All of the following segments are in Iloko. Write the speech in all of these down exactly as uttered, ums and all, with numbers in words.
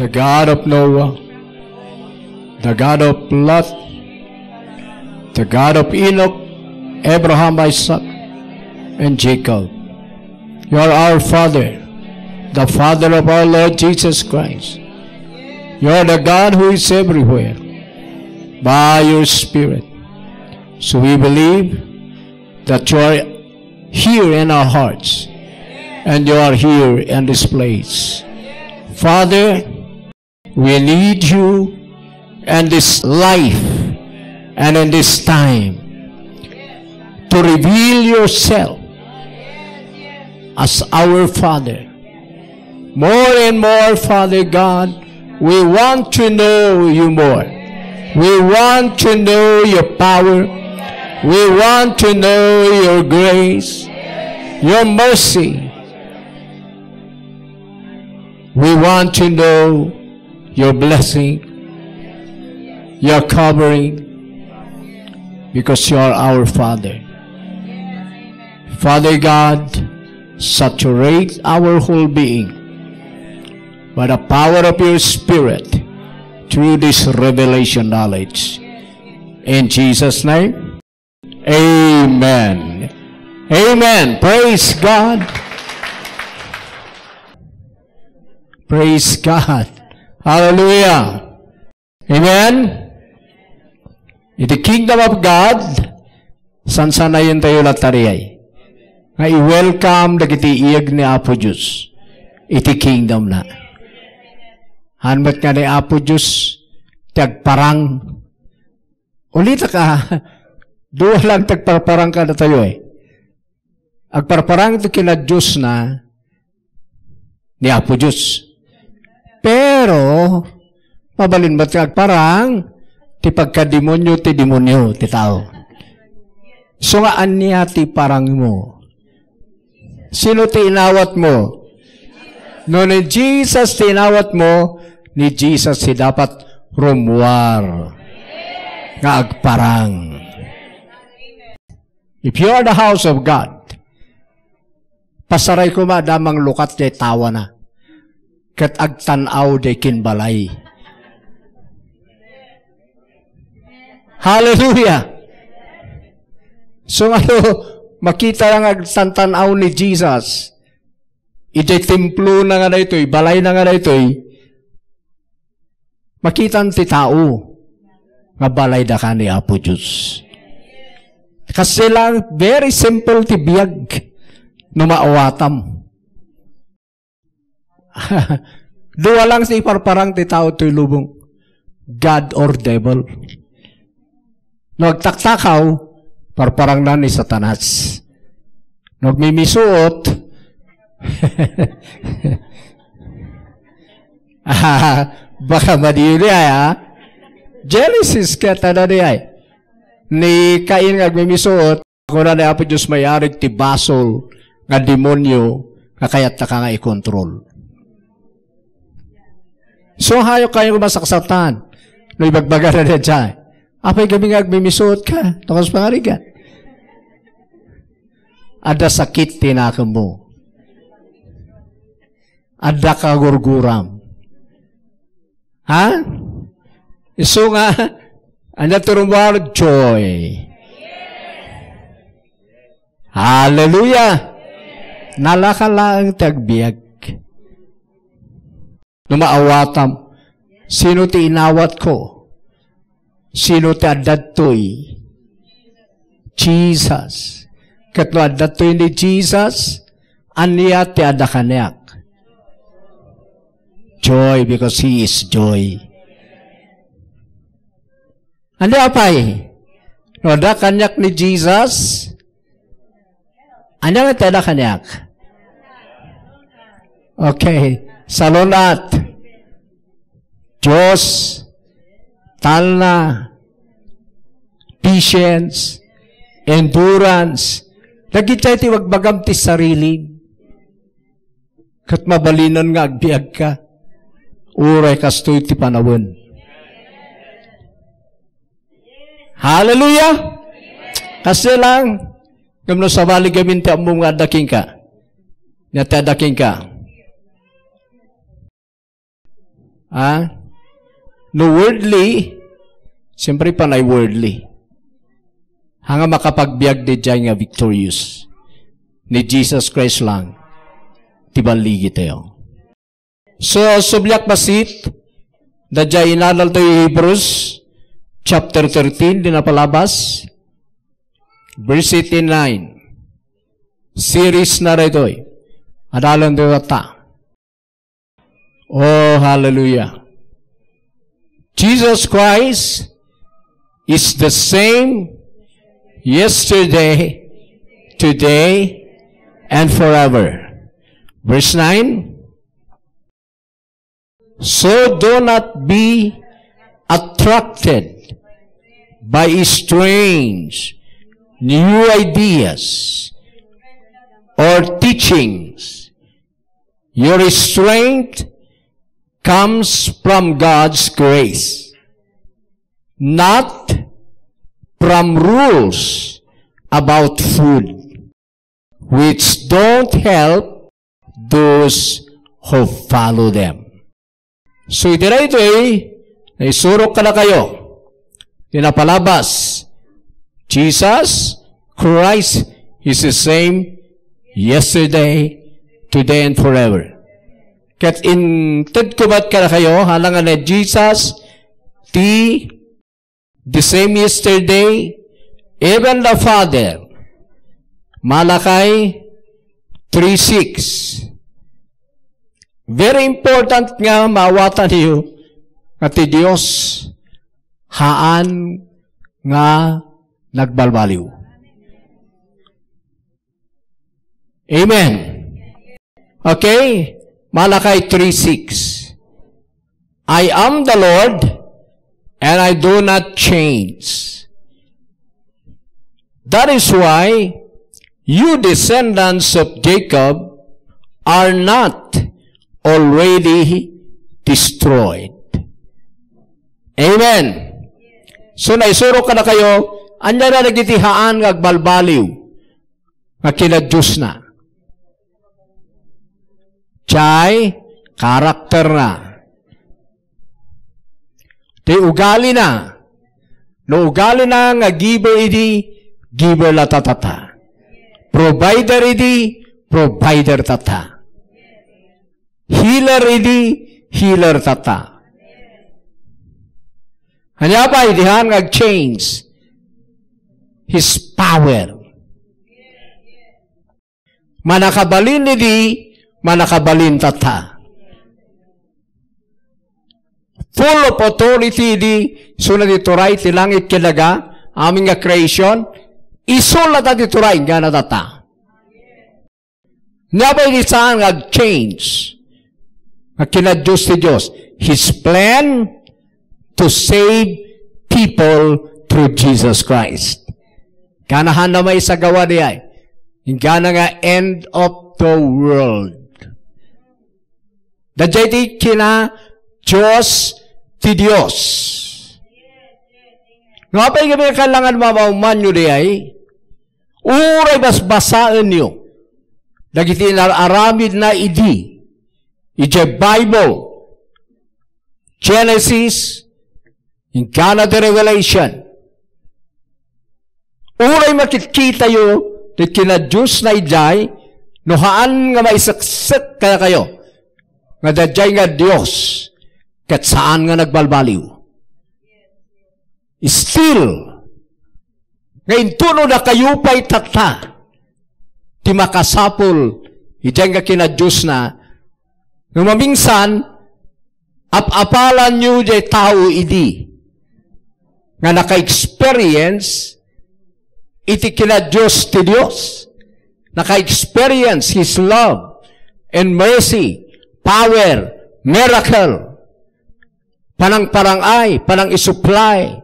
the God of Noah, the God of Lot, the God of Enoch, Abraham, Isaac, and Jacob. You are our Father, the Father of our Lord Jesus Christ. You are the God who is everywhere by your Spirit. So we believe that you are here in our hearts and you are here in this place. Father, we need you in this life and in this time to reveal yourself as our Father. More and more, Father God, we want to know you more. We want to know your power. We want to know your grace, your mercy. We want to know your blessing, your covering, because you are our Father. Father God, saturate our whole being by the power of your Spirit through this revelation knowledge. In Jesus' name, amen. Amen. Praise God. Praise God. Hallelujah. Amen. Iti kingdom of God, sansanayen tayo latta diay nga i-welcome dagiti iyeg ni Apo Dios iti kingdom na. Haan met nga ni Apo Dios ti agparang. Ulitek, dua lang ti agparparang kadatayo, eh. Agparparang ti kinadiosna ni Apo Dios. Pero, mabalin met nga agparang ti pagkademonio ti demonio ti tao. So nga ania ti parangmo? Sino ti inawatmo? No ni Jesus ti inawatmo, ni Jesus ti dapat rummuar nga agparang. If you are the house of God, pasaray koma adda manglukat diay tawana ket agtan-aw diay kin balay. Hallelujah! So, ano, makita lang agtan-tanaw ni Jesus. Idiay templona nga daytoy, balayna nga daytoy, makitan ti tao nga balayda ka ni Apo Dios. Kasi lang, very simple ti biag no maawatam. Dua lang ti iparparang ti tao toy lubong, God or devil. No agtaktakaw, parparangna ni Satanas. No agmimisuot, ah, baka madiyo diay, ha? Genesis, kaya tada diay. Ni Cain nga agmimisuot, kuna ni Apo Dios, mayarig ti basol nga demonio nga kayatta ka nga ikontrol. So, hayo kayo masaksatan. No ibagbaga na diay, apay gamin nga agmimisuot ka, no kas pangarigan. Adda sakit ti nakemmo. Adda kagurguram. Ha? Isu nga, ania ti rummuar? Joy. Hallelujah! Nalaka laeng ti agbiag. No maawatam, sino ti inawatko? Sino ti adda ditoy? Jesus. Ket no adda ditoy ni Jesus, ania ti adda kaniak? Joy, because He is joy. Ania pay? No adda kaniak ni Jesus, ania nga ti adda kaniak? Okay. Salun-at. Diyos, talna, patience, endurance. Dagiti ti ibagbagam ti sarili. Ket mabalinan nga agbiag ka. Uray kastoy ti panawen. Hallelujah! Kasi lang, ngem no sabali gamin ti ammom nga adda kenka. Nga ti adda kenka. Ha? No worldly, siyempre panay worldly. Haan nga makapagbiag diay nga victorious. Ni Jesus Christ lang ti balligitayo. So, subli a bassit, daydiay inadal tayo Hebrews chapter thirteen, di napalabas. Verse eighty-nine. Series na daytoy. Adalen tayo ta. Oh, hallelujah. Jesus Christ is the same yesterday, today, and forever. Verse nine. So do not be attracted by strange new ideas or teachings. Your strength comes from God's grace, not from rules about food, which don't help those who follow them. So, iti daytoy, naisurok kadakayo, ti napalabas, Jesus Christ is the same yesterday, today, and forever. Ket intedko met kadakayo, haan nga ni Jesus, ti the same yesterday, even the Father. Malachi three six. Very important nga maawatanyo nga ti Dios haan nga nagbalbaliw. Amen. Okay? Malachi three six. "I am the Lord, and I do not change. That is why you descendants of Jacob are not already destroyed." Amen. So, naisurok kadakayo, ania dagiti haan nga agbalbaliw nga kinadiosna? Diay karakterna. Ti ugalina. No ugalina nga giver idi, giver latta tatta. Provider idi, provider tatta. Healer idi, healer tatta. Ania pay ti haan nga ag-change? His power. Mannakabalin idi, mannakabalin tatta. Full of authority idi, isuna ti turay ti langit ken daga, amin nga creation, isu latta ti turay, inggana tatta. Ania pay ti saan nga ag-change nga kinadios ti Dios? His plan to save people through Jesus Christ. Inggana haan nga maisagawa diay. Inggana nga end of the world. Daydiay ti kinadios ti Dios. No, apay nga kailangan mamamanyo diay? Uray basbasaenyo dagiti inar-aramidna idi, idiay Bible, Genesis, inggana ti Revelation. Uray makitkitayo ti kinadiosna idiay, no haan nga maiseksek kadakayo nga daydiay nga Dios ket saan nga nagbalbaliw. Still, nga intono dakayo pay tatta ti makasapul idiay nga kinadiosna, no mamingsan, ap-apalanyo diay tao idi nga naka-experience iti kinadios ti Dios, naka-experience His love and mercy, power, miracle, panangparang-ay, panang-isuplay.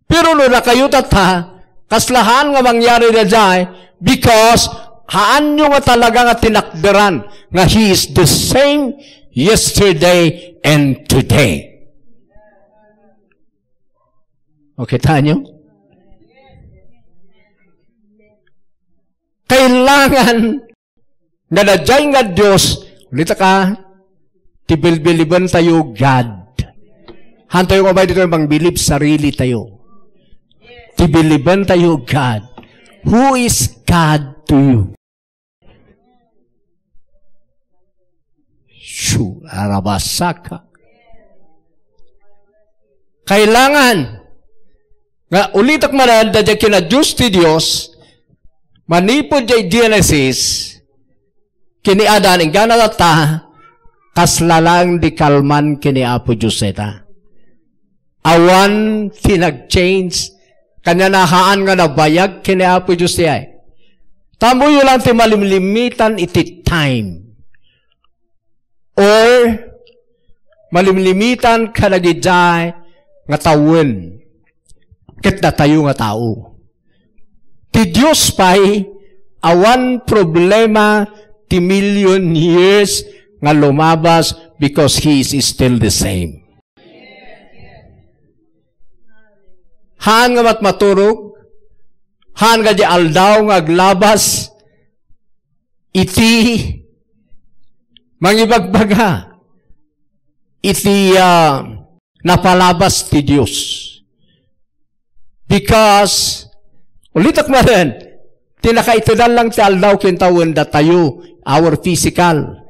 Pero no dakayo tatta, kasla haan nga mangyari daydiay, because haanyo nga talaga nga tinakderan nga He is the same yesterday and today. Okay, tanyo? Kailangan nga daydiay nga Dios, ulitek, Ibilbilibentayo God. Hantayo nga bay dito yung pangbilib sarili tayo. Ibilibentayo God. Who is God to you? Shu, arabasaka. Kailangan nga ulitek man da kina Dios ti Dios, manipud jay Genesis, kini Adan, inggana tatta, kasla lang di kalman kini Apo Dios ita. Awan ti nag-change, kaniana haan nga nabayag kini Apo Dios ti ay. Tammoyo lang ti malimlimitan iti time. Or malimlimitan kadagiti nga tawen ket datayo nga tao. Ti Dios pay, awan problema ti million years nga lumabas because He is still the same. Haan nga matmaturog, haan nga di aldaw nga aglabas, iti mangibagbaga iti, ah, napalabas ti Dios. Because, ulitek manen, ti nakaitedan lang ti aldaw ken tawen datayo, our physical.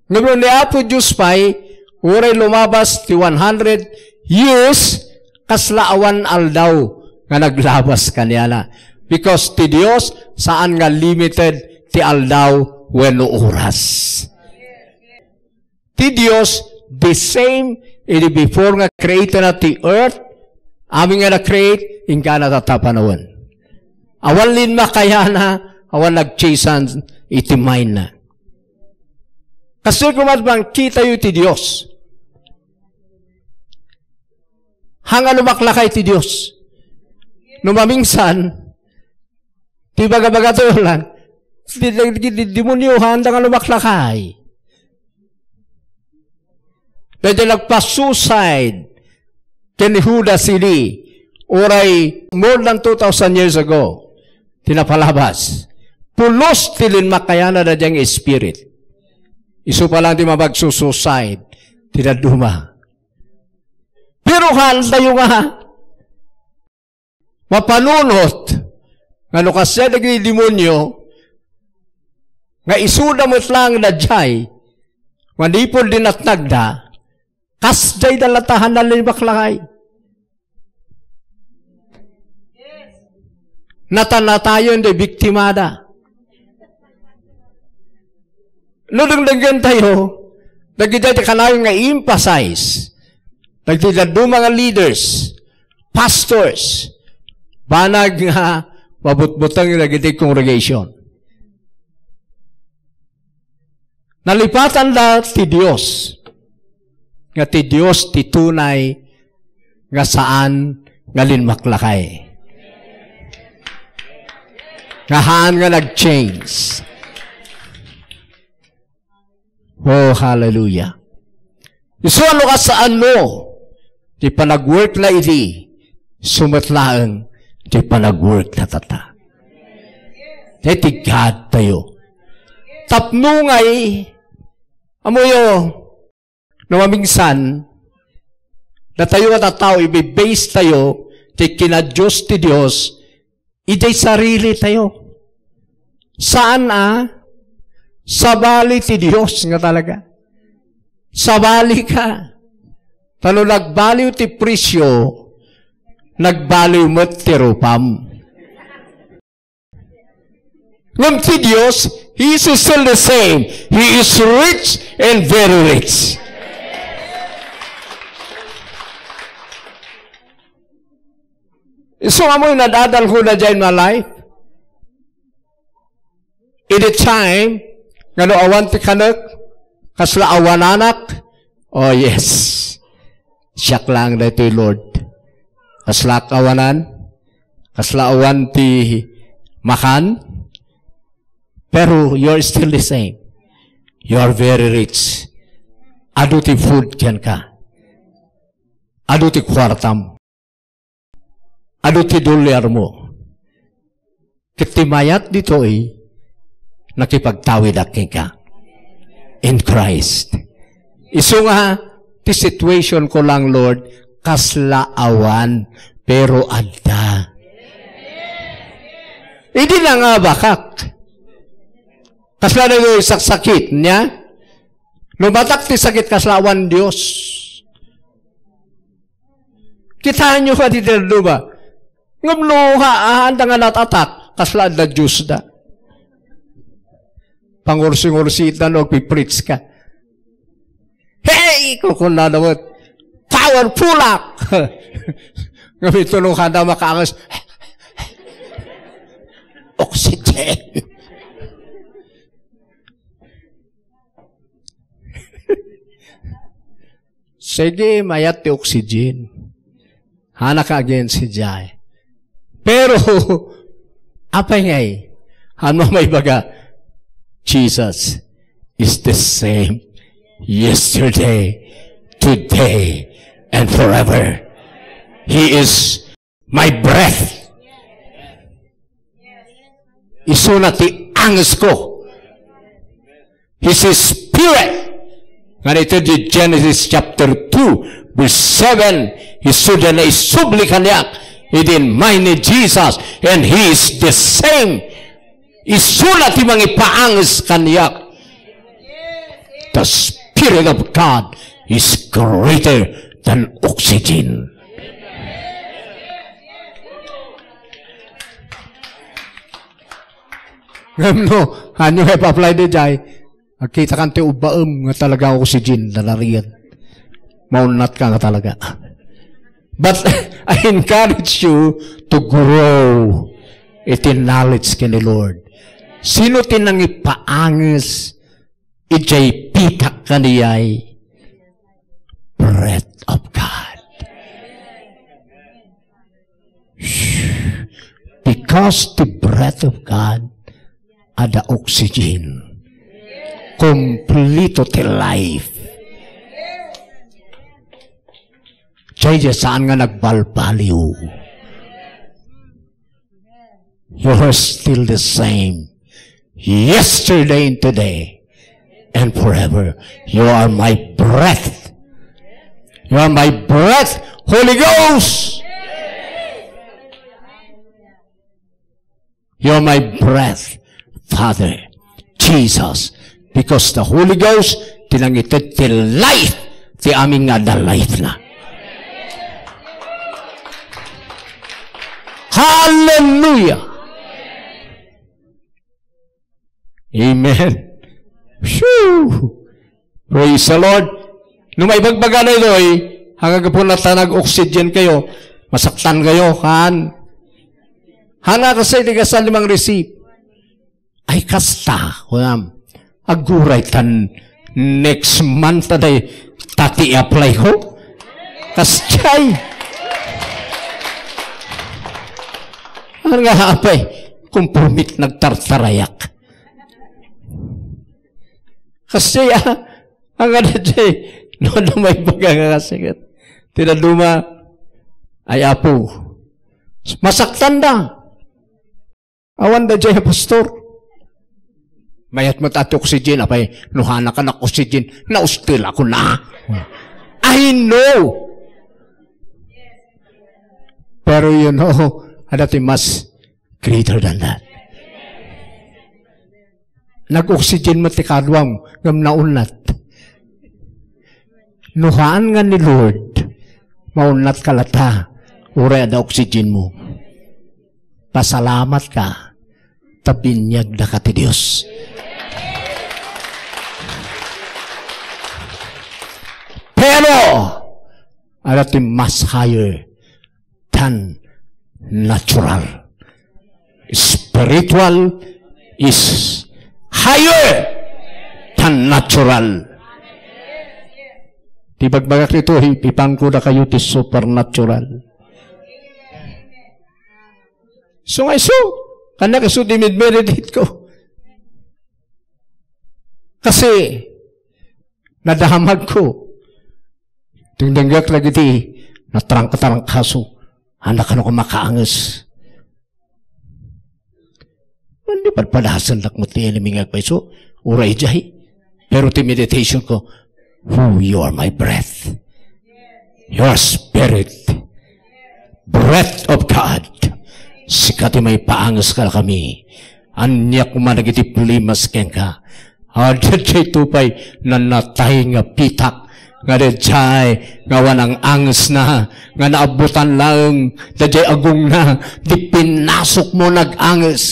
Ngem ni Apo Dios pay, uray lumabas ti one hundred years, kasla awan aldaw nga naglabas kaniana. Because ti Dios, saan nga limited ti aldaw wenno oras. Ti Dios, the same idi before nga create na ti earth, amin nga na-create, inggana tatta panawen. Awan linmakayana, awan nagchisan iti mind na. Kastoy koma ti pangkitayo ti Dios. Haan nga lumaklakay ti Dios. No mamingsan, ti baga-baga to lang, di, di, di, di, demonyo, haan nga lumaklakay. Daydi nagpa-suicide ken ni Judas idi, uray more than two thousand years ago, ti napalabas. Pulos ti linmakayana daydi nga spirit. Isu pa lang ti mapagsusuicide ti dadduma. Pero haan tayo nga mapanunot nga no kasdiay dagiti demonyo nga isuda met laeng daydiay, manipud dinatnagda, kasdiay da latahan na linmaklakay. Natanatayon da biktimada. No dengdenggen tayo, dagiti ti kanayon nga i-emphasize, dagiti dadduma nga leaders, pastors, banag nga mabutbuteng dagiti congregation. Nalipatan da ti Dios, nga ti Dios ti tunay nga saan nga linmaklakay. Nga haan nga nag-change. Oh, hallelujah. Isu ano ka saan no? Ti panag-work na idi, isu met laeng ti panag-work na tatta. Daydi God tayo. Tapno nga i-, amoyo, no mamingsan, datayo nga tattao, ibe-base tayo, ti kina Dios ti Dios, idiay sarili tayo. Saan a, sabali ti Dios nga talaga. Sabali ka. Ta no nagbaliw ti presyo, nagbaliw met ti rupam. Ngem ti Dios, He is still the same. He is rich and very rich. Isu nga amoy nadadal ko na dyan in my life. Any time, nga no awan ti kanek, kasla awananak, oh yes. Siak lang daytoy, Lord. Kasla awanan, kasla awan ti makan, pero you're still the same. You are very rich. Adu ti food kenka. Adu ti kuartam. Adu ti dolyarmo. Ket ti mayat ditoy, nakipagtawidak kenka. In Christ. Isu nga, ti situation ko lang, Lord, kasla awan, pero adda. Idi nangabakak, kasla dagiti saksakit, nia? No matak ti sakit, kasla awan Dios. Kitaenyo kadi ti dadduma. Ngem no ha-, haanda nga natatak, kasla adda Dios da. Pangursi-ngursi ita no agpipreach ka. "Hey!" kukunada met, "Powerful ak!" Ngem ito no kada makaangas, oxygen. Sige, mayat ti oxygen. Hanaka again si Jai. Pero, apay ngay? Ano may baga? Jesus is the same yesterday, today, and forever. He is my breath. Isuna ti angesko. He's his spirit. Ngarud iti Genesis chapter two, verse seven, isuda naisubli kaniak, iti immay ni Jesus, and he is the same. Isuna ti mangipaanges kaniak. The Spirit of God is greater than oxygen. Ngem no, ania nga ipa-apply daydiay? Agkitakan ti ubbaem nga talaga oxygen, talaga. Maunnat ka nga talaga. But I encourage you to grow iti knowledge ken ni Lord. Sino ti nangipaanges idiay pitak kaniay? Breath of God. Because the breath of God adda oxygen. Kompleto ti life. Jay, jay, saan nga nagbalbaliw? You are still the same. Yesterday and today and forever. You are my breath. You are my breath, Holy Ghost. You are my breath, Father, Jesus. Because the Holy Ghost, ti nangited ti life, ti amin nga adda life na. Hallelujah! Amen. Phew! Praise the Lord. No maibagbaga na itoy, hanggang po na ta nag-oxygen kayo, masaktan kayo, han? Hana kasi di ka sa limang receive. Ay, kasta, kunam. Aguray tan next month, aday, tati apply ko. Kastay. Ano nga apay? Kompromit nagtartarayak. Kasi, ah, ang ano dyan, no, no, may baga nga kasi, tinaduma, ay apo. Masaktan da. Awan da dyan, pastor. Mayat mo tati oxygen, apay, nuhana ka nak oxygen, naustil ako na. I know. Pero you know, ada ti mas greater than that. Nag-oxygen met ti kaduam, ngem naunnat. No haan nga ni Lord, maunnat ka lata, uray adda oxygen mo. Pasalamat ka, ta biniag daka ti Dios. Pero, ada ti mas higher than natural. Spiritual is higher than natural. Ti bagbagak dito, ipangko da kayo ti supernatural. So nga iso, kanak iso di meditate ko. Kasi, nadamag ko. Dengdengngek dagiti natrangkatrangkaso. Ania kano ko makaanges? Andi padpadasendak met ti enemy nga agpayso. Uray jay. Pero ti meditation ko, Who you are, my breath. Your spirit. Breath of God. Sika ti maipaanges kadakami. Ania koma dagiti problemas kenka. Adda daytoy pay nanatay nga pitak nga daydiay nga awan ang-angesna nga naabutan laeng daydiay agongna ti pinasokmo nag-anges.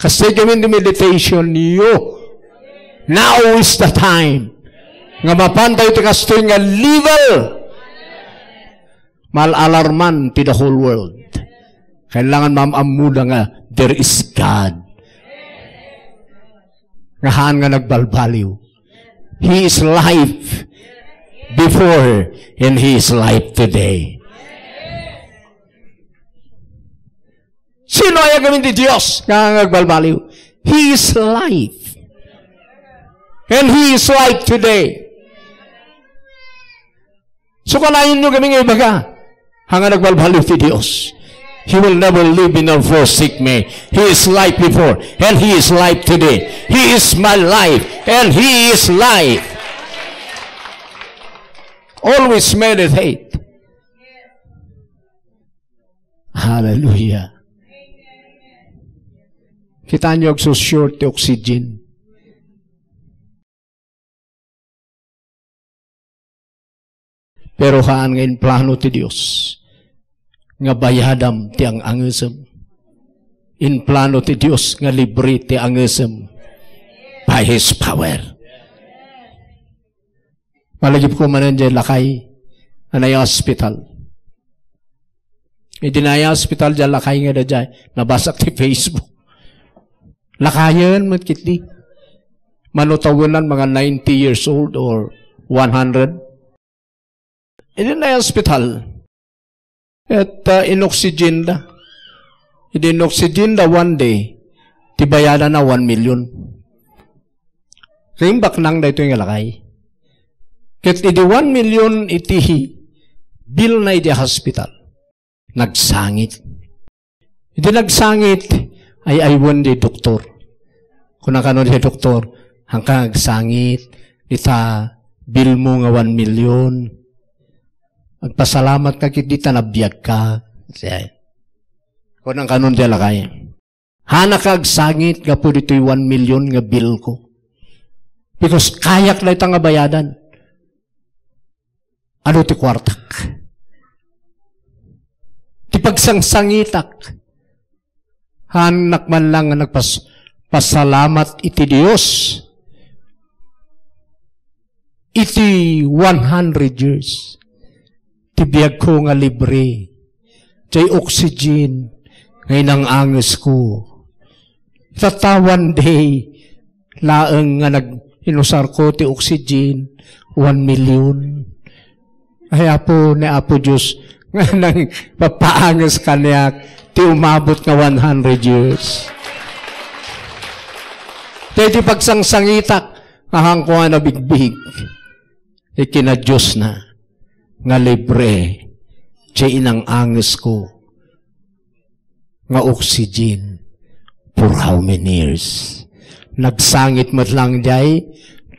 Kasta gamin ti meditation niyo. Now is the time nga mapantayo ti kastoy nga level. Mal-alarman ti the whole world. Kailangan maam-ammoda nga there is God. Nga haan nga nagbalbaliw. He is life before and He is life today. Sino aya gamin ti Dios nga nagbalbaliw? He is life. And He is life today. So, kanayon nyo kami nga ibaga, "Haan nga nagbalbaliw ti Dios. He will never leave me nor forsake me. He is life before, and He is life today. He is my life, and He is life." Always meditate. Hallelujah. Kita nyo, agsushort ti oxygen. Pero haan nga inplano ti Dios nga bayadam ti ang-angesem. Inplano ti Dios nga libre ti angesem by His power. Malagipko manen diay lakay a nai-hospital. Idi nai-hospital diay lakay nga daydiay, nabasak ti Facebook. Lakayen met ketdi. Mano tawenan, mga ninety years old or one hundred. Idi nai-hospital, et, ah, inoxygen da. Idi inoxygen da one day, ti bayadanna one million. Rimbak nang daytoy nga lakay. Ket idi one million iti bill na idi hospital, nagsangit. Idi nagsangit, ay-aywen di doktor. Kuna kano di doktor, "Haanka agsangit, ita bill mo nga one million. Agpasalamat ka ket dita nabiag ka." Siya. Kuna kano di lakay. Haanka agsangit gapu ditoy one million nga bill ko. Because kayak dayta nga bayadan. Adu ti kuartak? Ti pagsangsangitak. Haanak man lang nga nagpas-, pasalamat iti Dios. Iti one hundred years. Ti biagko nga libre. Diay oxygen nga inang-angesko. Tatta one day laeng nga nag-, inusarko ti oxygen, one million. Ay, Apo, ni Apo Dios, nga nangpapaanges kaniak ti umabot nga one hundred years. Daytoy pagsangsangitak, ahanko nga nabigbig. Ti kinadiosna nga libre ti inang-angesko nga oxygen for how many years? Nagsangit met lang diay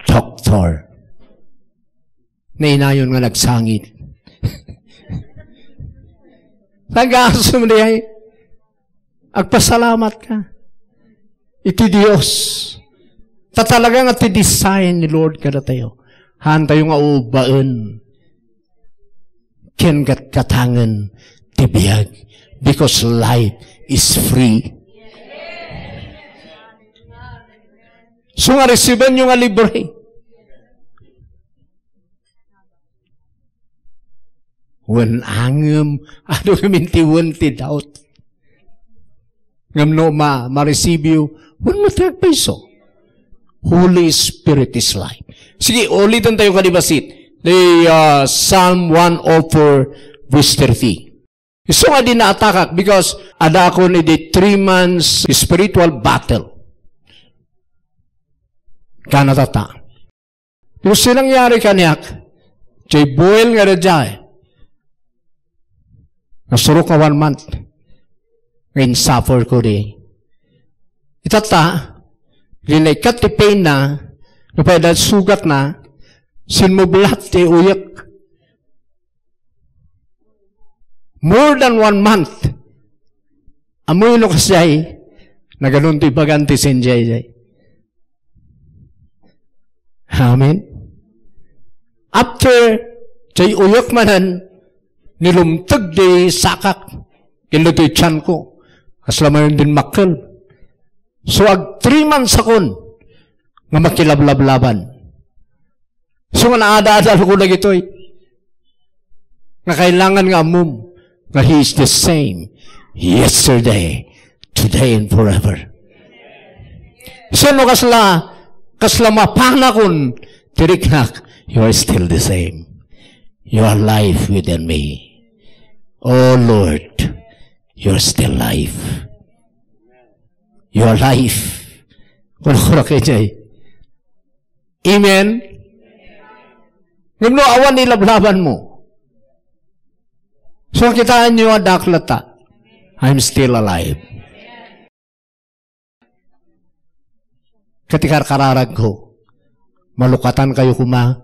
doktor. Nainayon nga nagsangit. Tagasum diay. Agpasalamat ka iti Dios. Ta talaga nga ti design ni Lord kadatayo. Haantayo nga uubbaen ken gatgatangen ti biag, because life is free. So nga, resibenyo nga libre. Wen angem, adu ngamin ti wen ti doubt. Ngem no ma-, ma-receive you, wen met ti agpayso. Holy Spirit is life. Sige, uliten tayo kadi bassit. The, uh, Psalm one oh four, verse thirty. Isu nga di naatakak because adakon idi three months spiritual battle. Kana tatta. Pero sinangyari kaniak, diay buel nga daydiay, nasurok a one month, nga insuffer ko di. Itatta, di naikkat ti pain na, no pay da sugat na, sinmublat ti uyek. More than one month. Amoy no kasjay, naganon ti ibagan ti senjay jay. Amen. After, jay uyek manen, nilumteg di sakak, ken ditoy tiyan ko. Kasla manen din makkel. So, ag three months akon nga makilablablaban. So, nga naada-ada ko dagitoy. Nga kailangan nga ammom nga He is the same yesterday, today, and forever. So, no kasla, kasla mapanakon, tiriknak, you are still the same. You are alive within me. Oh Lord, you are still alive. You are alive. Kung kura kay jay. Amen? Ngem no awan ilablaban mo. So, kitaan niyo a daklat ta. I'm still alive. Ket ti karkararag ko, malukatan kayo koma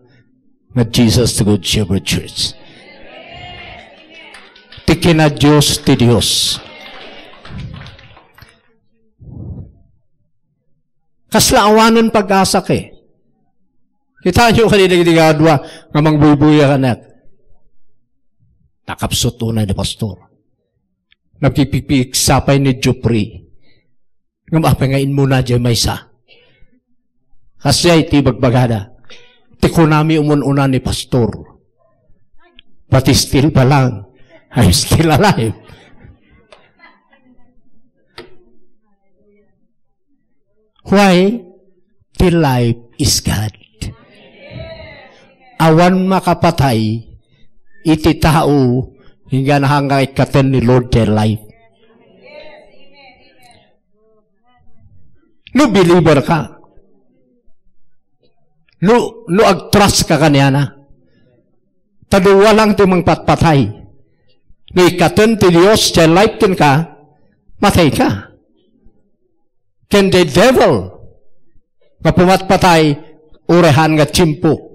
nga Jesus the Good Shepherd Church. Ti kina Dios ti Dios. Kasla awanen pag-asa ke. Kita nyo kanina, kadua nga mangbuybuya kanak. Nakapsut unay ni pastor. Nagpipipiksa pay ni Jupri. Ngem apay nga inmuna jay maysa? Kasjay ti bagbagada. Ti kunami umun-una ni pastor. But still pa lang. I'm still alive. Why? The life is God. Awan makapatay iti tao, inggan hangga ikkaten ni Lord their life. No believer ka, no, no agtrust ka kaniana, ta dua lang ti mangpatpatay. No ikkaten ti Dios their life kenka, matay ka. Ken the devil nga pumatpatay, uray haan nga tiempo.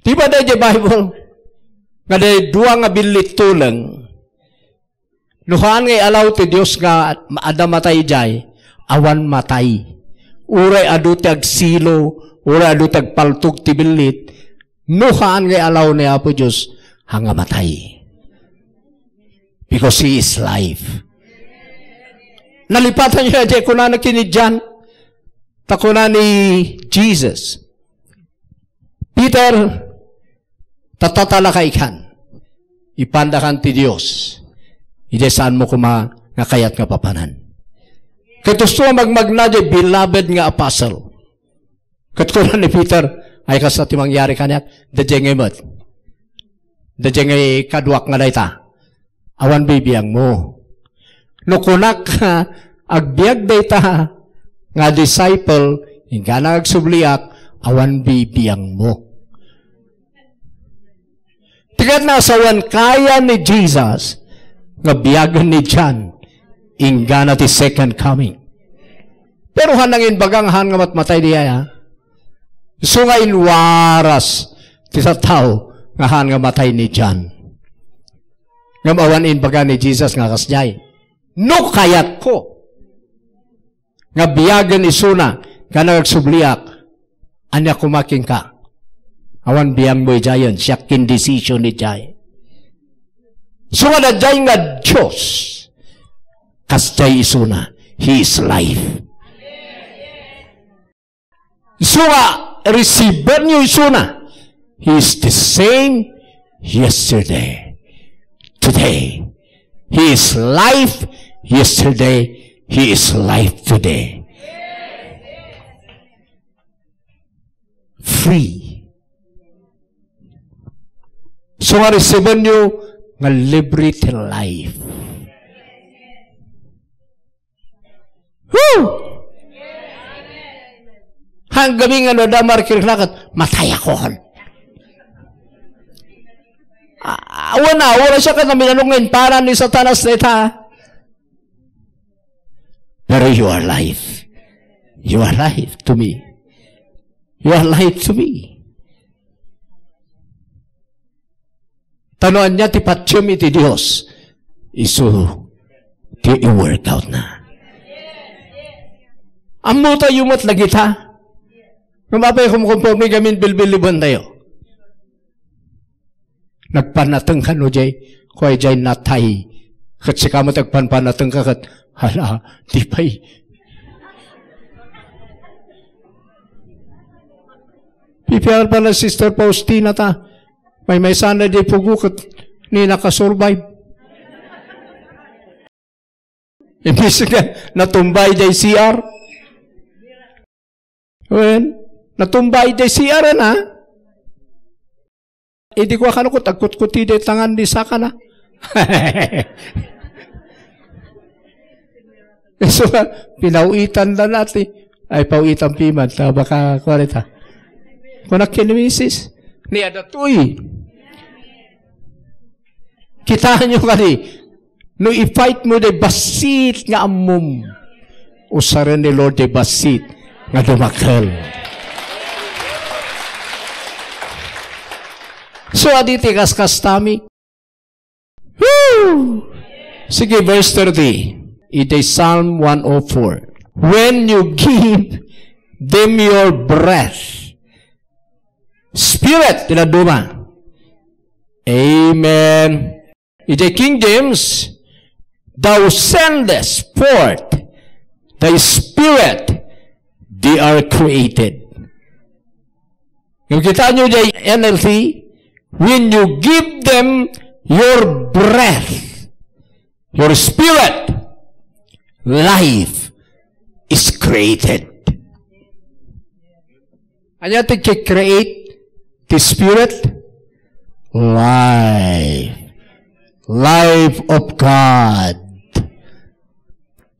Di ba daydi Bible nga daydi dua nga billit tuleng, no haan nga ialaw ti Dios nga adda matay jay, awan matay. Uray adu ti agsilo, uray adu ti agpaltog ti billit, no haan nga ialaw ni Apo Dios, haan nga matay. Because He is life. Nalipatan niyo, di kunana kini John, ta kuna ni Jesus, Peter, tatatala ka ikan. Ipanda kan ti Dios. Iti saan mo kuma nga kayat nga papanan. Ket usto nga magmagna di beloved nga apostle. Ket kuna ni Peter, ay kasta ti mangyari kaniak, daydiay ngay met. Daydiay ngay kaduak nga dayta. Awan bibiangmo. No kunak, agbiag dayta nga disciple, inggana agsubliak, awan bibiangmo. Ti kayatna a sawen, kaya ni Jesus nga biagen ni John, inggana ti second coming. Pero haan nga imbaga nga haan nga matmatay di aya. Isu nga inwaras ti tattao nga haan nga matay ni John. Ngem awan imbaga ni Jesus nga kasdiay, "No kayatko nga biagen isuna nga nagsubliak, ania koma kenka? Awan biangmo idiayen, siak ken decision idiay." Isu nga daydiay nga Dios, kasdiay isuna, He is life. Isu nga resibenyo isuna, He is the same yesterday, today. He is life yesterday, He is life today. Free. Isu nga resibenyo nga libre ti life. Woo! Haan gami nga no adda marikiriknaket, matayakon. Ah, awan na, wala siya ket naminanong nga inparan ni Satanas dayta. You are life. You are life to me. You are life to me. Ta no ania ti patiem iti Dios, isu ti i-workout na. Ammo tayo met lagita. Ngem apay kumkumpormi gamin bilbilibentayo. Nagpanateng kano jay, kuay jay natay. Ket sika met agpanpanateng ka ket, hala, di pay. Pipiar pala Sister Faustina ta, maymaysa na di pugo ket ni nakasurvive. Imbis nga natumba idiay C R. Wen, natumba idiay C R na. Idi kua kano ket agkutkuti idiay tangan ni sakana. So, pinawitan da nati. Ay, pawitan piman. Ta baka, kuarita. Kunak ken ni misis. Ni adatoy. Kitaenyo kadi, no i-fight mo day bassit nga ammom, usaren ni Lord day bassit nga dumakel. So, adi ti kaskastami. Woo! Sige, verse thirty. Iti Psalm one oh four. When you give them your breath, Spirit, ti dadduma. Amen. Iti King James, "Thou sendest forth thy spirit, they are created." Ngem kitaenyo diay N L T, "When you give them your breath, your spirit, life is created." Ania ti ki-create ti Spirit? Life. Life of God.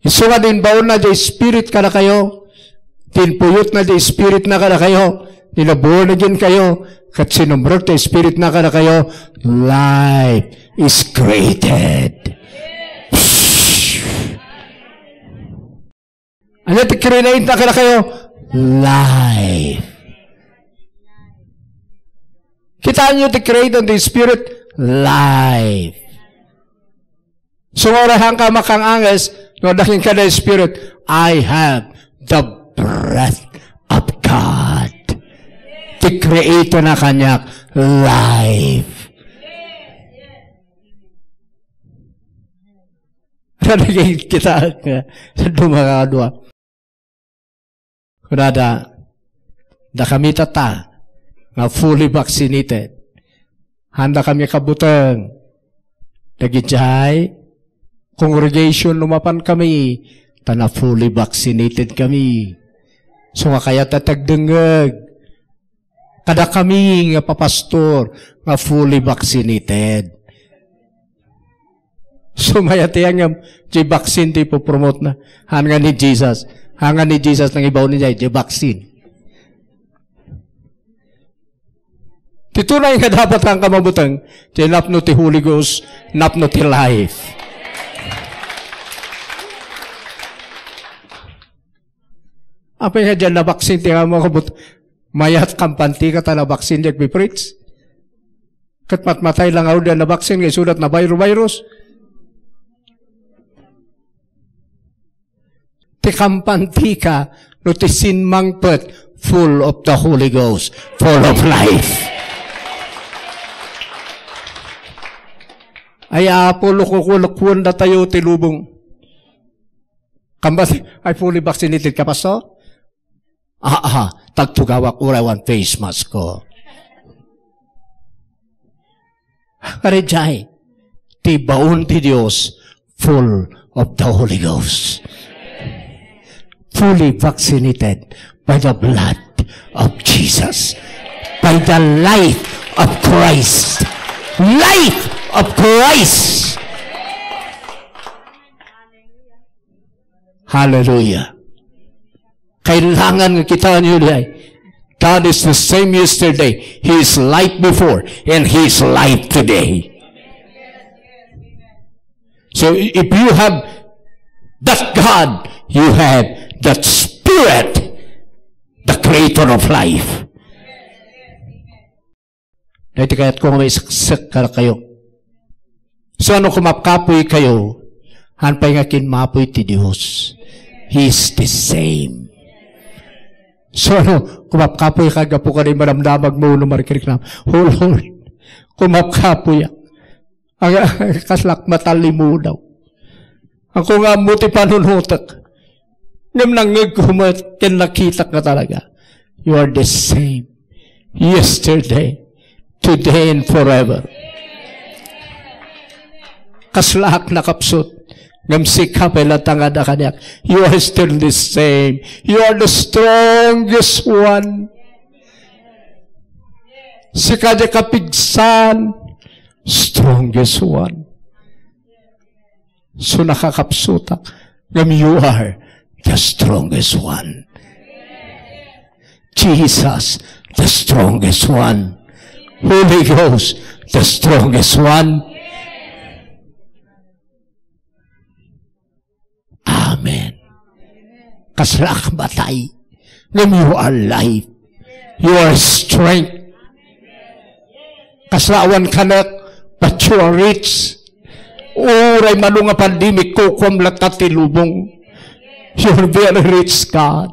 Isu nga din baonna ti Spirit kadakayo, din puyotna ti Spiritna kadakayo, din born again kayo, ket sinumrek ti Spiritna kadakayo, life is created. Ania ti create na kadakayo? Life. Kitaenyo ti create of the Spirit? Life. So, nga uray haanka makang-anges, no, dakin ka na Spirit, "I have the breath of God." Ti create na kaniak, life. Ano naging kita nga, sa dumakadua? Kunada, dakami tatta nga fully vaccinated. Haanda kami kabuteng. Dagidiay congregation no mapan kami, ta na fully vaccinated kami. So nga kayat a tagdengngeg. Kadakami nga papastor nga fully vaccinated. So, mayat iyan nga, di vaccine ti ipopromote na. Haan nga ni Jesus. Haan nga ni Jesus nangibaon niya, di vaccine. Ti tunay nga dapat haanka mabuteng, ti napno ti Holy Ghost, napno ti life. Apay nga diyan na vaccine ti nga makabut-, mayat kampantika ta na vaccine di agpipreach. Ket matmatay lang awda na vaccine nga isudat na virus-virus. Ti kampantika no ti simmangpet, full of the Holy Ghost, full of life. Ay, Apo, lukukulukuen datayo ti lubong. Kambas, ay, fully vaccinated ka, Pastor? Aa, tagtugawak uray one face mask ko. Karidiay, ti baon ti Dios full of the Holy Ghost. Fully vaccinated by the blood of Jesus. By the life of Christ. Life of Christ. Hallelujah. Kailangan nga kitaenyo diay, God is the same yesterday. He is life before, and He is life today. So, if you have that God, You have that spirit, the creator of life. Daytoy kayatko nga maiseksek kadakayo. So, ano, kumapkapoy kayo, han pay nga kinmapoy ti Dios. He is the same. So, ano, kumapkapoy ka, gapu ka di madamdamag mo, no, marikiriknam. Oh, Lord, kumapkapoy. Aga, kaslak matalimudaw. Ako nga ammo ti panunutek. Ngem nangngegko met ken nakitak nga talaga. You are the same. Yesterday, today, and forever. Kaslaak nakapsut. Ngem sika pay latta nga adda kaniak. You are still the same. You are the strongest one. Sika di kapigsan. Strongest one. So nakakapsutak. Ngem you are the strongest one. Jesus, the strongest one. Holy Ghost, the strongest one. Amen. Kaslaak matay. Ngem you are alive. You are strength. Kasla awan kanak, but you are rich. Uray mano nga pandemic, kukuam latta ti lubong. You are very rich, God.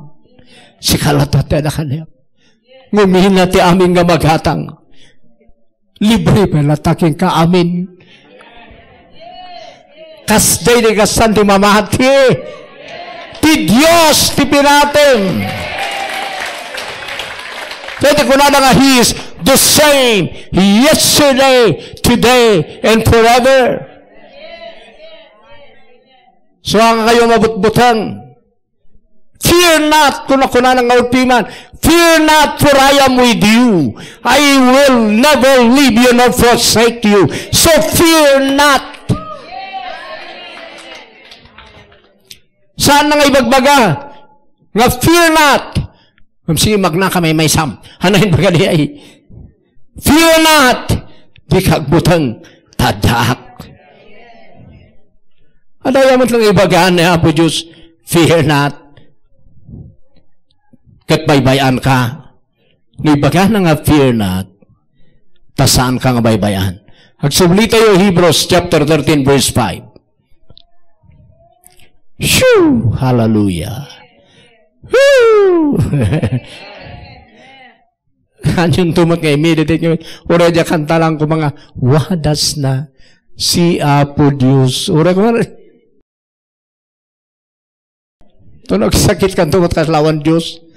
Sika latta ti adda kaniak. Ngumina ti amin nga magatang. Libre pay latta kenka amin. Kasdiay ti kasan ti mamati. Ti Dios ti pinatim. Kaya ti kunana nga, He is the same yesterday, today, and forever. So, ania kayo mabutbuteng? Fear not, kuna-, kunana nga ulpiman, "Fear not, for I am with you. I will never leave you nor forsake you." So fear not. Saan na nga ibagbaga nga fear not? Ngem si magna ka maymaysam. Ano yung bagay ay? Fear not, dika agbuteng, ta addaak. Adda met lang ibagaan ni Apo Dios, "Fear not." Ket baybay-anka. No ibagana nga, "Fear not," ta saanka nga baybay-an. Agsubli tayo, Hebrews chapter thirteen, verse five. Shoo! Hallelujah! Woo! Anyonto met nga i-meditate nga, uray diay kantaanko nga, "Wadas na si Apo Dios." Uray ko, to, nagsakitkanto met kasla awan Dios.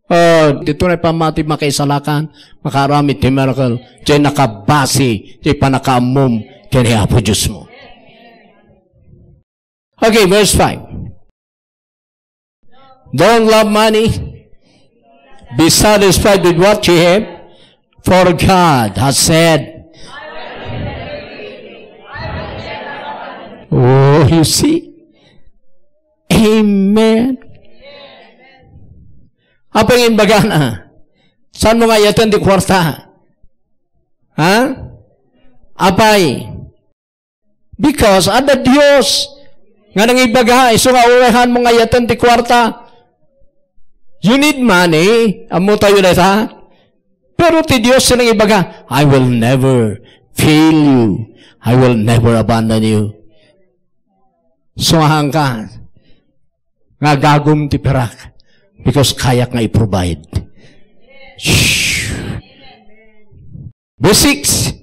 Ah, ditoy na pammati, makaisalakan, makaaramid ti miracle. Diay nakabase ti pannakaammom ken ni Apo Diosmo. Okay, verse five. Don't love money. Be satisfied with what you have, for God has said. Oh, you see? Amen. Apay nga imbagana? Saanmo nga ayaten ti kuarta? Ha? Apay? Because adda Dios nga nangibaga, isu nga uray haanmo nga ayaten ti kuarta. You need money, ammo tayo dayta. Pero ti Dios ti nangibaga, "I will never fail you. I will never abandon you." Sumahanka nga agagum ti pirak because kayak nga i-provide. Shh. Verse six,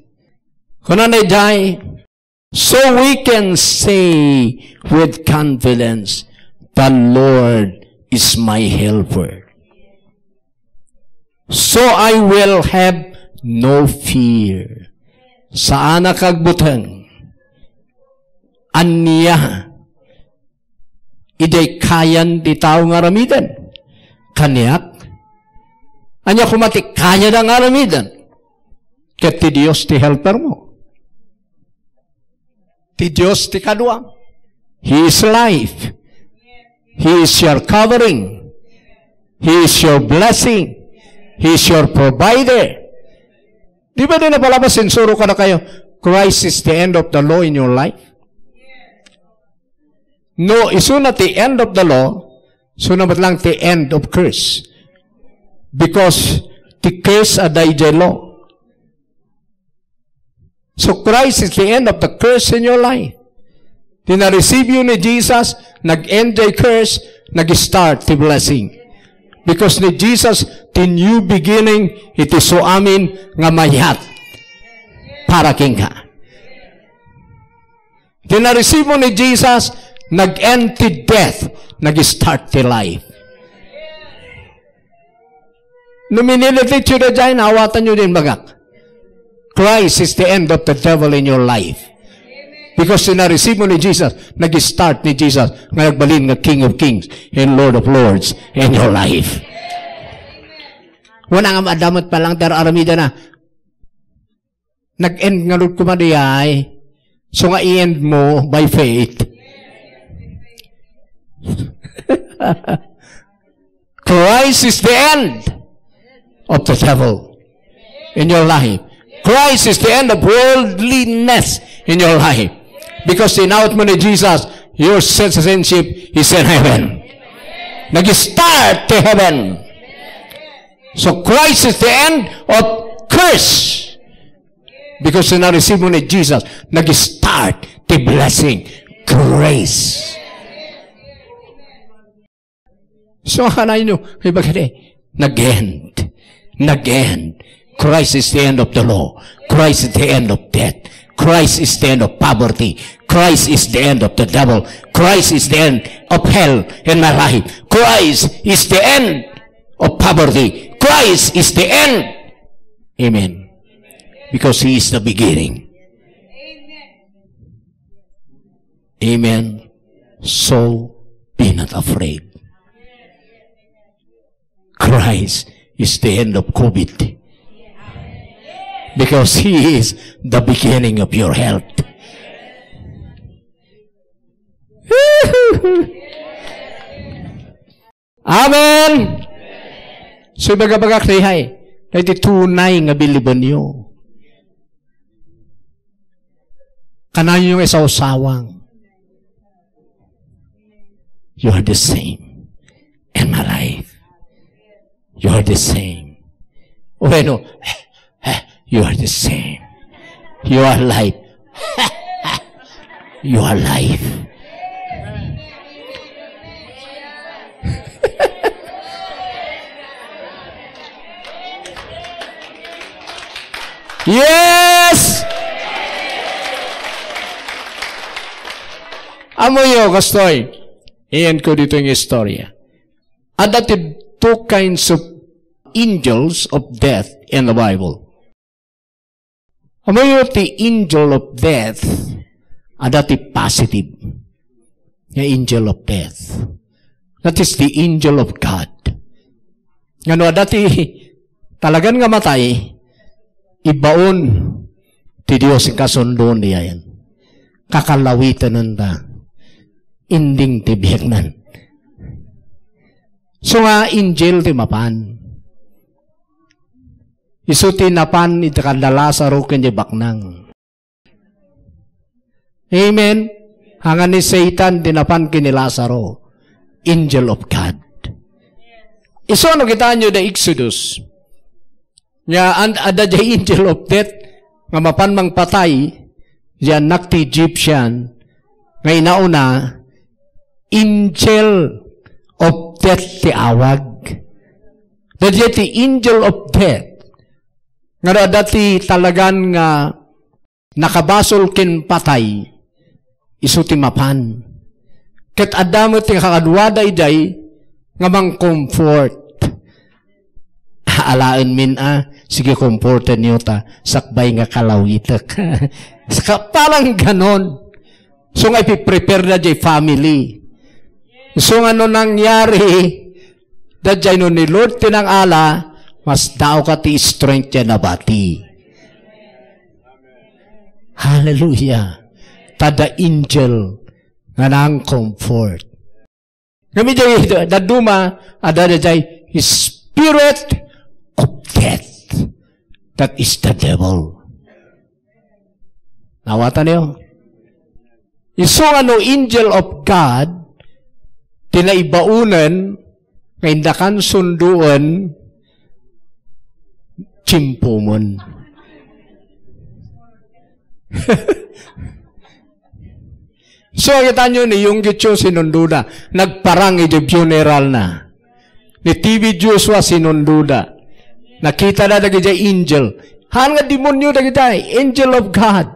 kunana idiay, "So we can say with confidence, 'The Lord is my helper. So I will have no fear.'" Saanak agbuteng. Ania idiay kayan ti tao nga aramiden? Kaniak? Ania koma ti kayada nga aramiden? Ket ti Dios ti helpermo. Ti Dios ti kaduam. He is life. He is your covering. He is your blessing. He is your provider. Di ba di napalabas insuro kadakayo, Christ is the end of the law in your life? No isuna ti end of the law, isuna met lang ti end of curse. Because ti curse adda idiay law. So Christ is the end of the curse in your life. Ti na-receive yo ni Jesus, nag-end jay curse, nag-start ti blessing. Because ni Jesus, ti new beginning, iti isu amin nga mayat para kenka. Ti na-receive mo ni Jesus, nag-end ti death, nag-start ti life. No minilitit yo daydiay, naawatan yo din bagak. Christ is the end of the devil in your life. Because ti na-receive mo ni Jesus, nag-start ni Jesus, nga nagbalin nga King of Kings and Lord of Lords in your life. Wala nga maadda met pay lang ti ar-aramidana. Nag-end ngarud koma diay. So nga i-end mo by faith. Christ is the end of the devil in your life. Christ is the end of worldliness in your life. Because in out mo ni Jesus, your citizenship is in heaven. Nag-start ti heaven. So Christ is the end of curse. Because na-receive mo ni Jesus, nag-start ti blessing, grace. So, kanayno, ibagadi, nag-end. Nag-end. Christ is the end of the law. Christ is the end of death. Christ is the end of poverty. Christ is the end of the devil. Christ is the end of hell in my life. Christ is the end of poverty. Christ is the end. Amen. Because He is the beginning. Amen. So be not afraid. Christ is the end of COVID. Because He is the beginning of your health. Amen. So, ibagabagak diay, daytoy tunay nga bilibennyo. Kanayonyo nga isawsawang. You are the same in my life. You are the same. Wenno, you are the same. You are life. You are life. Yes! Ammoyo, kastoy, iyanko ditoy nga istorya. Adda ti two kinds of angels of death in the Bible. Ammoyo ti angel of death, adda ti positive nga angel of death. That is the angel of God. Nga no adda ti talagan nga matay, ibaon ti Dios ti kasundoan diay. Kakalawitanenta. Ending ti biagnan. So nga, angel ti mapan. Isu ti napan iti kada Lazaro ken di baknang. Amen. Ania ni Satan ti napan ken ni Lazaro, angel of God. Isu no kitaenyo da Exodus. Nia, an-, adda diay angel of death nga mapan mangpatay, diay annak ti Egyptian, nga inauna, angel of death ti awag. Daydiay ti angel of death. Nga adda ti talagan nga nakabasol ken patay, isu ti mapan. Ket adda met ti kakaduada idiay nga mangcomfort. Alaenmin a, sige, comfortenyo ta, sakbay nga kalawitek. Saka parang ganon. So nga ipiprepare da jay family. So nga no nangyari, daydiay no ni Lord ti nangala, mas daaw ka ti strength ti nabati. Hallelujah. Ta the angel nga nang comfort. Ngem idiay dadduma, adda daydiay spirit of death. That is the devil. Naawatan niyo? Isu nga no angel of God, ti naibaonen nga indakan sunduen, tiempomen. So, kitanyo ni Yonggi Cho, sinundoda. Nagparang iti funeral na. Ni T V Joshua, sinundoda. Nakitada dagidiay angel. Haan nga demonio dagidiay, angel of God.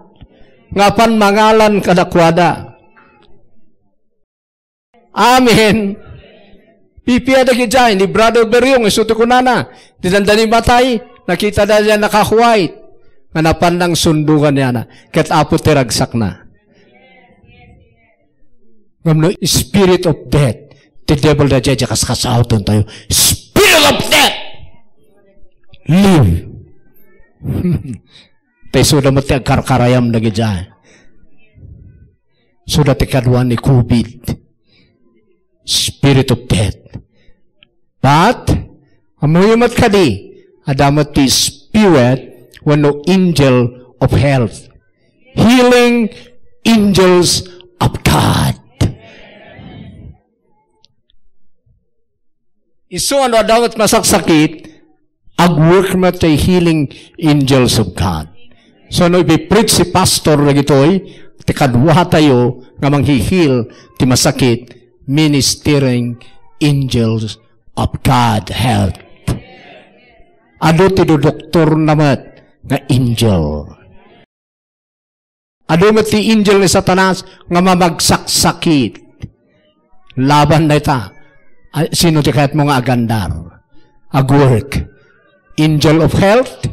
Nga apan mangalan kadakuada. Amen. Pipia dagidiay ni Brother Beriong, isu ti kunana. Dinanda ni matay, nakitada diay naka-white. Nga napan nang sundukan yana. Ket Apo ti ragsakna. Ngem no spirit of death, ti devil da diay, diay kaskasaoten tayo. Spirit of death! Leave! Tay isuda met ti agkarkarayam dagidiay. Isuda ti kadua ni covid. Spirit of death. But, ammoyo met kadi, adda met ti spirit wenno angel of health. Healing angels of God. Isu nga no adda met masaksakit, agwork met ti healing angels of God. So, no ipipreach ti pastor dagitoy, ti kaduatayo nga manghi-heal ti masakit, ministering angels of God help. Adu ti dodoktorna met nga angel. Adu met ti angel ni Satanas nga mamagsaksakit. Laban dayta. Ay, sino ti kayatmo nga agandar? Agwork. Angel of health?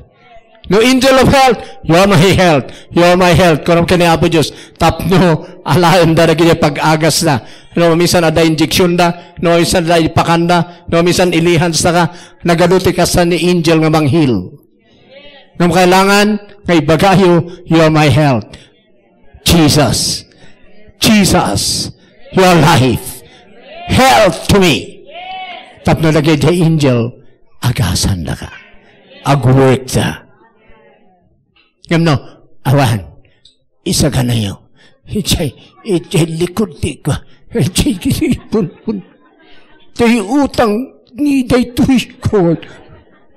No angel of health, you are my health. You are my health. Kunam ken ni Apo Dios, tapno alaen da dagiti pag-agas da. No, minsan adda injection da, no, minsan adda ipakan da, no, minsan ilihans da ka, nagadu ti kasta ni angel nga manghil. Ngem kailangan nga ibagayo, you are my health. Jesus. Jesus, your life. Health to me. Tapno dagiti angel, agasandaka. Agwork da. Ngem no, awan. Isaganayo. Ijay, ijay likod ti ko. Ijay punpun. Tay utang ni daytoy ko.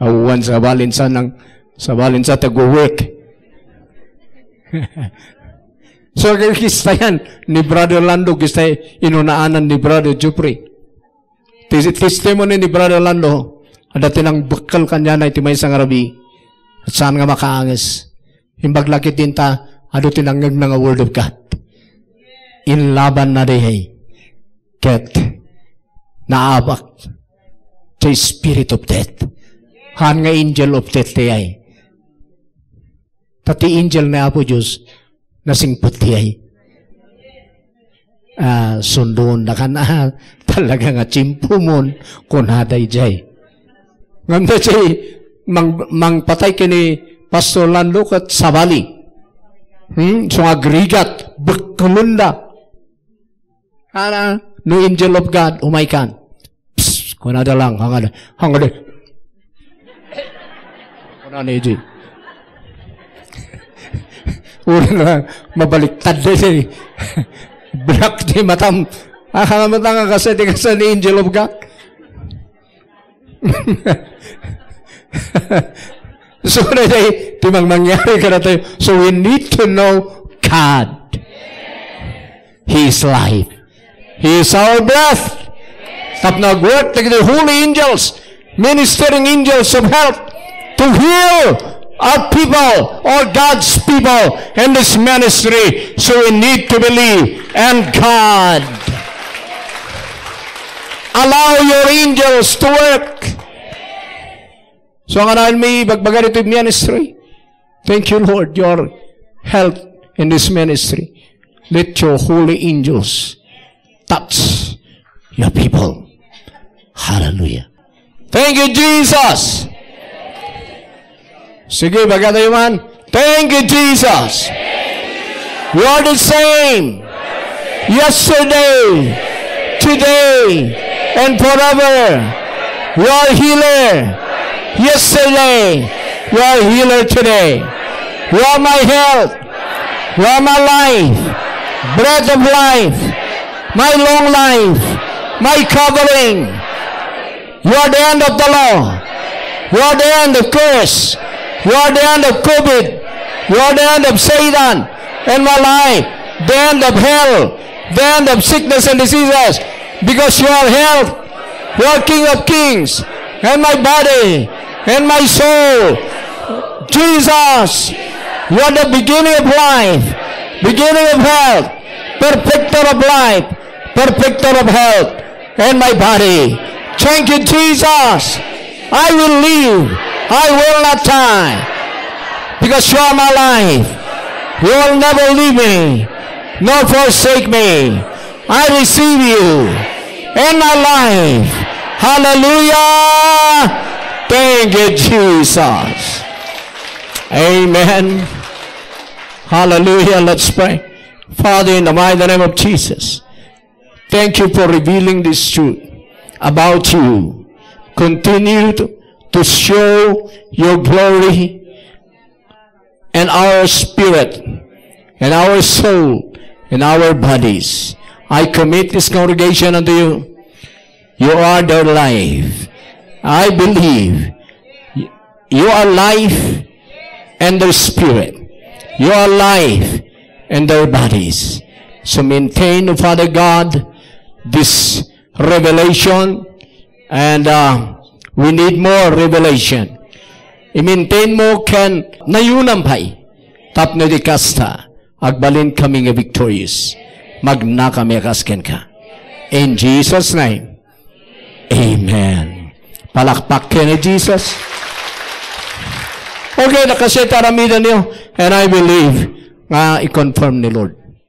Awan, sabalin sa nang, sabalin sa tag-work. So, kista yan ni Brother Lando, kista inunaanan ni Brother Jeffrey. Tis-, testimony ni Brother Lando, adda ti nangbekkel kaniana iti maysa nga rabii. Saan nga makaanges. Imbag la ket dinta, adu ti nangngegna nga Word of God. Inlabanna dayay. Ket, naabak. Ti spirit of death. Haan nga angel of death dayay. Ta ti angel ni Apo Dios, nasingpet dayay. Ah, sundoon da kan, ah, talaga nga tiempo mon, kunada idiay. Ngem ta ti mang-, mangpatay ken ni Pastor Lando ket sabali. Hmm? So, agrigat, bekkelenda. Ana, no angel of God, umaykan. Psst, kunada lang, hangad, hangad. Kunana iti. Uray na, mabaliktad da iti. Black di matam. Ah, kanamatang nga kasi, di kasi ni angel of God. So, na di, ti mang mangyari ka na tayo. So, we need to know God. He is life. He is our breath. Tapno agwork dagiti holy angels, ministering angels of health to heal our people or God's people in this ministry. So we need to believe and God. Allow your angels to work. So, ang anayon mi, bagbaga ditoy ministry. Thank you, Lord, your help in this ministry. Let your holy angels touch your people. Hallelujah. Thank you, Jesus. Sige, baga tayo man. Thank you, Jesus. You are the same. Yesterday, today, and forever. You are healer. Yesterday, you are healer today. You are my health. You are my life. Bread of life, my long life, my covering. You are the end of the law. You are the end of curse. You are the end of covid. You are the end of Satan and my life. The end of hell. The end of sickness and diseases. Because you are health. You are King of kings. And my body. And my soul. Jesus. You are the beginning of life. Beginning of health. Perfecter of life. Perfecter of health. And my body. Thank you, Jesus. I will live. I will not die. Because you are my life. You will never leave me nor forsake me. I receive you in my life. Hallelujah. Thank you, Jesus. Amen. Hallelujah. Let's pray. Father, in the mighty name of Jesus, thank you for revealing this truth about you. Continue to, to show your glory and our spirit and our soul and our bodies. I commit this congregation unto you. You are their life. I believe you are life and their spirit. You are life and their bodies. So maintain, O Father God, this revelation, and uh, we need more revelation. I-maintain mo ken nayunam pay tapno di kasta, agbalin kami nga victorious. Magna kami a kas kenka. In Jesus' name, amen. Palakpak ken ni Jesus. Okay, nakasita aramiden niyo, and I believe nga i-confirm ni Lord.